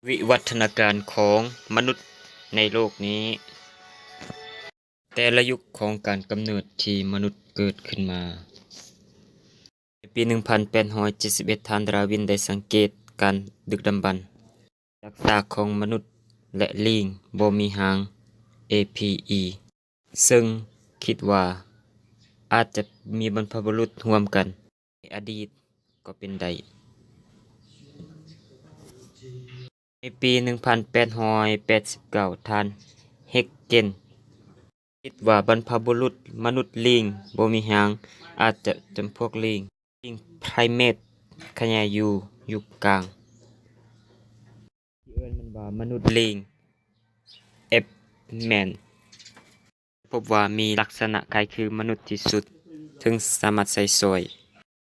ວິວັດທະນາການຂອງມະນຸດໃນໂລກນີ້. ແຕ່ລະຍຸກຂອງການກຳເນີດທີ່ມະນຸດເກີດຂຶ້ນມາ. ໃນປີໜຶ່ງພັນແປດຮ້ອຍເຈັດສິບເອັດ ທ່ານດາວິນໄດ້ສັງເກດການດຶກດຳບັນຈາກຊາກຂອງມະນຸດ ແລະ ລີງບໍ່ມີຫາງ APE ເຊິ່ງຄິດວ່າອາດຈະມີບັນພະບຸລຸດຮ່ວມກັນໃນອະດີດກໍເປັນໄດ້. ໃນປີໜຶ່ງພັນແປດຮ້ອຍແປດສິບເກົ້າ ທ່ານ ເຮັກເກນ ຄິດວ່າບັນພະບຸລຸດມະນຸດລີງບໍ່ມີຫາງອາດຈະຈຳພວກລີງ ລີງໄພຣເມດຂະຫຍາຍຢູ່ຍຸກກາງ ທີ່ເອີ້ນມັນວ່າມະນຸດລີງ Apeman. ພົບວ່າມີລັກສະນະຄ້າຍຄືມະນຸດທີ່ສຸດ, ເຊິ່ງສາມາດໃຊ້ສອຍ,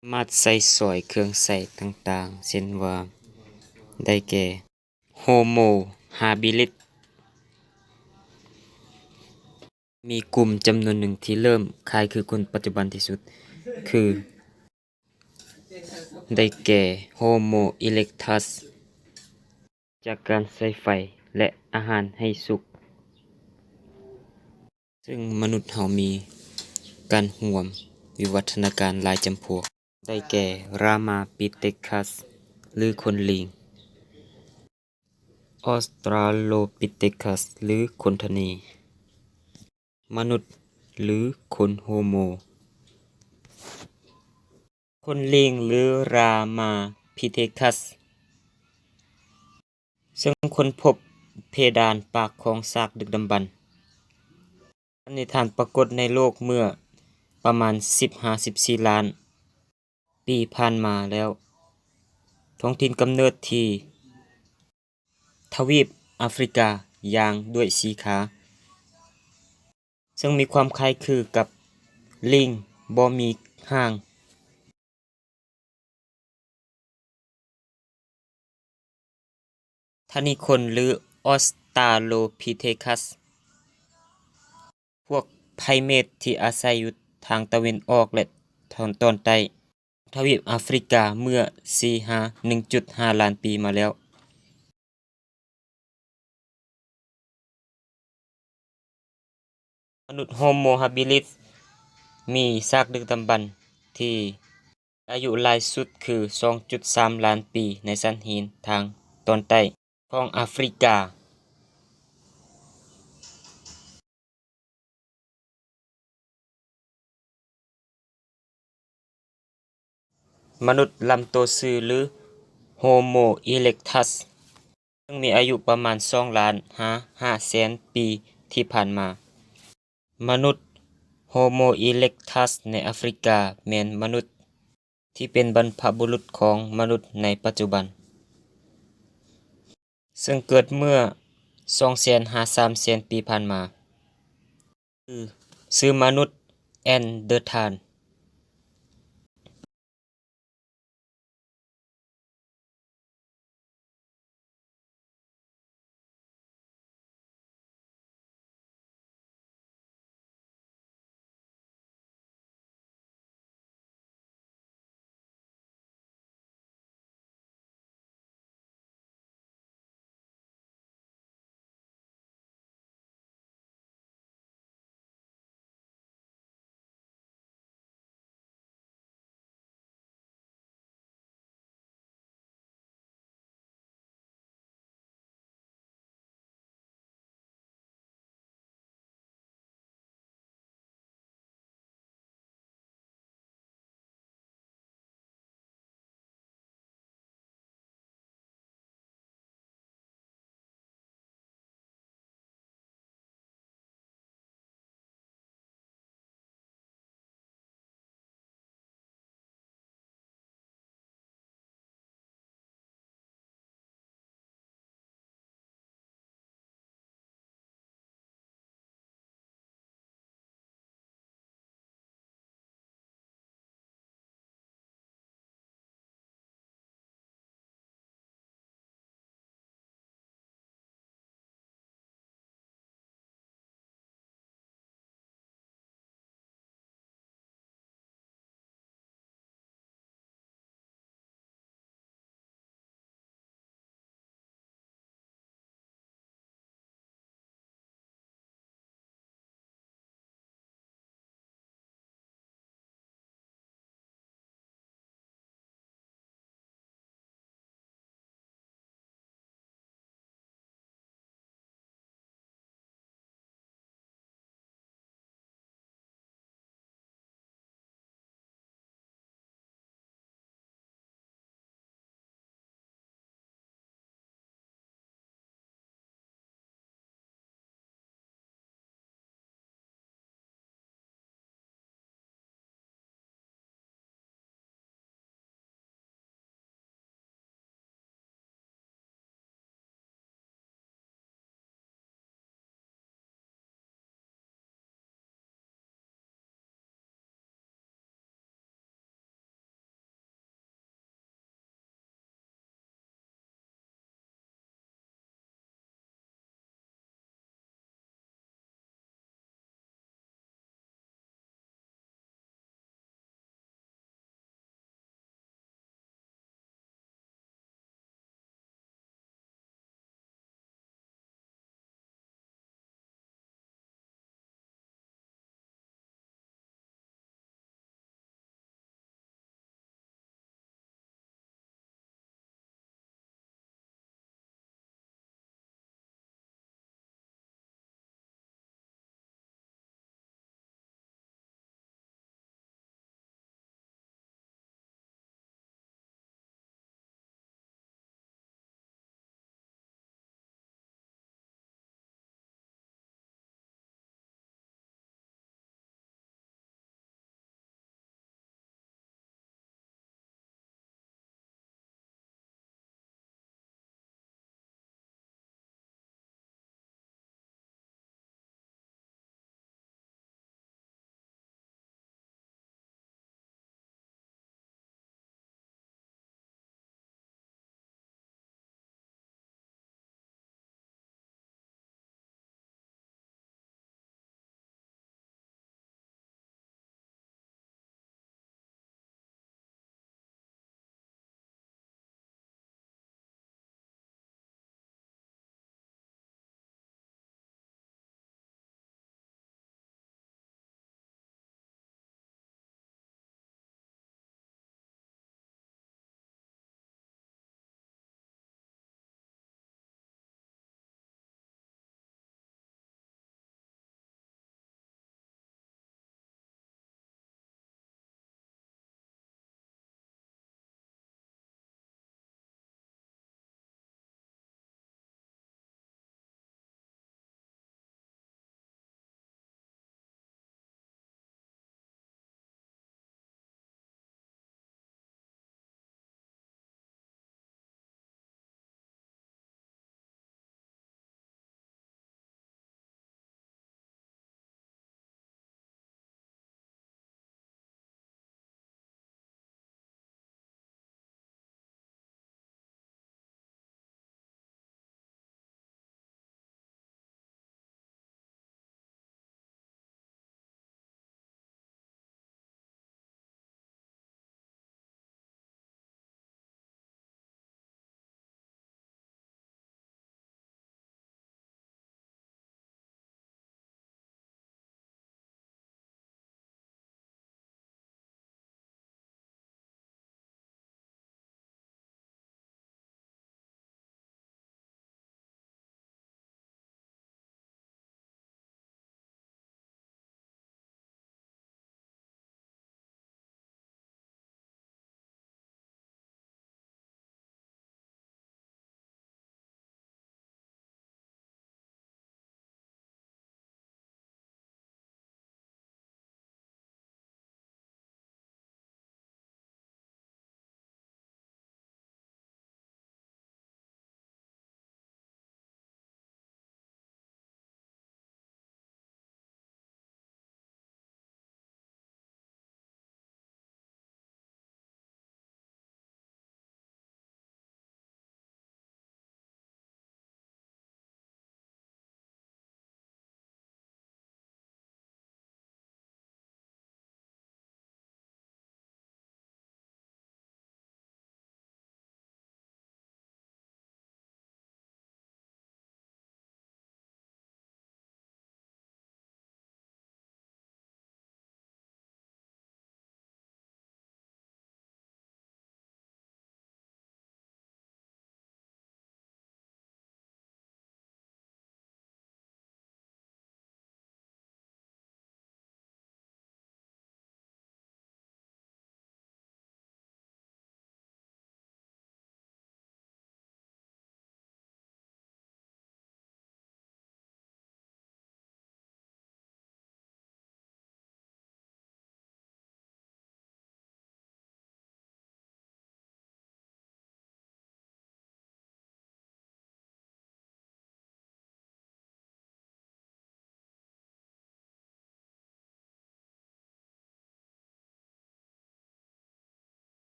ສາມາດໃຊ້ສອຍເຄື່ອງໃຊ້ຕ່າງໆ ເຊັ່ນວ່າ ໄດ້ແກ່ Homo habilis. ມີກຸ່ມຈຳນວນໜຶ່ງທີ່ເລີ່ມຄ້າຍຄືຄົນປັດຈຸບັນທີ່ສຸດ ຄື ໄດ້ແກ່ Homo erectus ຈາກການໃຊ້ໄຟ ແລະ ອາຫານໃຫ້ສຸກ, ເຊິ່ງມະນຸດເຮົາມີການຮ່ວມວິວັດທະນາການຫຼາຍຈຳພວກ ໄດ້ແກ່ Ramapithecus ຫຼື ຄົນລີງ, Australopithecus ຫຼື ຄົນທະເນ, ມະນຸດ ຫຼື ຄົນໂຮໂມ, ຄົນລີງ ຫຼື Ramapithecus ເຊິ່ງຄົ້ນພົບເພດານປາກຂອງຊາກດຶກດຳບັນ ສັນນິຖານປາກົດໃນໂລກເມື່ອປະມານສິບຫາສິບສີ່ລ້ານປີຜ່ານມາແລ້ວ, ທ້ອງຖິ່ນກຳເນີດທີ່ທະວີບອາຟຣິກາ ຢ່າງດ້ວຍສີ່ຂາ ເຊິ່ງມີຄວາມຄ້າຍຄືກັບລີງບໍ່ມີຫາງ. ທານີຄົນ ຫຼື Australopithecus ພວກໄພຣເມດທີ່ອາໄສຢູ່ທາງຕາເວັນອອກ ແລະ ທາງຕອນໃຕ້ຂອງທະວີບອາຟຣິກາເມື່ອສີ່ຫາໜຶ່ງຈຸດຫ້າລ້ານປີມາແລ້ວ. ມະນຸດ Homo habilis ມີຊາກດຶກດຳບັນທີ່ອາຍຸຫຼາຍສຸດຄືສອງຈຸດສາມລ້ານປີໃນຊັ້ນຫີນທາງຕອນໃຕ້ຂອງອາຟຣິກາ. ມະນຸດລຳໂຕຊື່ ຫຼື Homo erectus ເຊິ່ງມີອາຍຸປະມານສອງລ້ານຫາຫ້າແສນປີທີ່ຜ່ານມາ. ມະນຸດ Homo erectus ໃນອາຟຣິກາແມ່ນມະນຸດທີ່ເປັນບັນພະບຸລຸດຂອງມະນຸດໃນປັດຈຸບັນ ເຊິ່ງເກີດເມື່ອສອງແສນຫາສາມແສນປີຜ່ານມາ. ຊື່ມະນຸດ Neanderthal